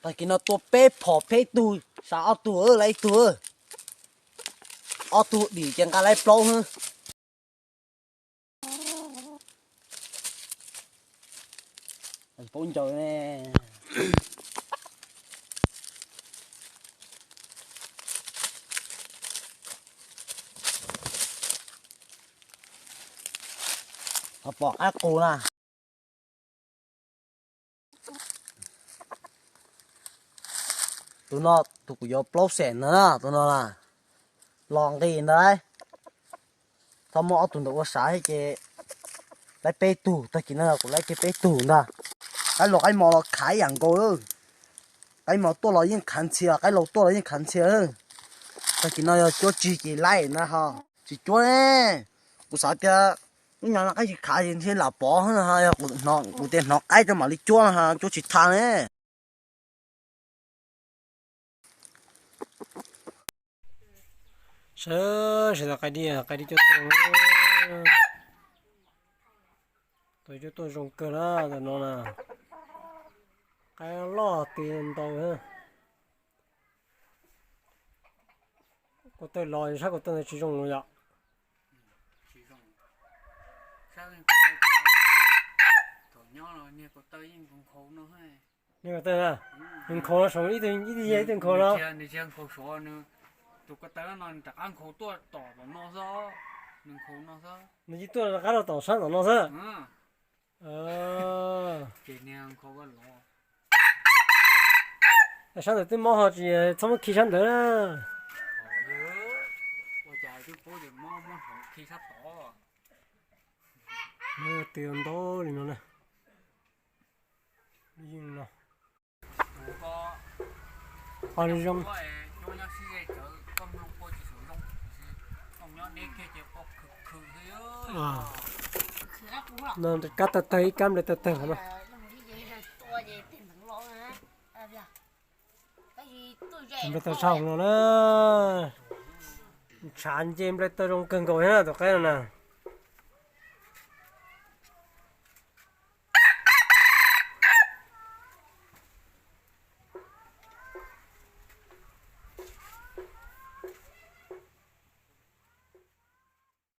Tag kis no tua peb phom peb tug, sav ob tug lawv ib tug, ob tug dim ces nqa lawv plaub hwb. Paub ncaws ne. Ho pom qab qus na. Tus no tus kuv yuav plaub xees ntawd na, tus no na, los nqis ntawd. Txhob muab ob tug ntawd ua sav thiab ces, lawv peb tug, tag kis no kuv lawv kiag peb tug ntag. Qaib laus qaib mos los khav ib yam nkaus. Qaib mos tuaj los yeej khav ntxhias, qaib laus tuaj los yeej khav ntxhias. Tag kis no yog cuab tsis ces laib ntag ho. Tsis cuab ne, kuv xav tias lub nyuag no qaib tsis khav ces ntshe lam pov, yog kuv tias hnov qaib rau mam li cuab no, cuab tsis tha ne. Sawv sawv tau qaib dib, qaib dib cuab tuaj, tau cuab tuaj zoo kawg na, tam no na. Qaib loj tiag ntau. Ko taw los sab ko taw ntawd tsis zoo los yom. Nws ko taw na, nws nkhaus no saum ib tug, ib tug yag ib tug nkhaus no. Tus ko taw no nws rov qab nkhaus tuaj tom tom no xwb, nws nkhaus no xwb. Nws yeej tuaj rov qab rau tom sab tom no xwb. Sab ntawd twb mob ho tsis txhob muab khi sab ntawd na. Twb ntau li no na. Qhov zoo no, kab tawg tawg ib kab nplej tawg tawg no. Nplej tawg sab hauv no na. Ntshav nce nplej tawg zoo kawg nkaus thiab na tus qaib no na.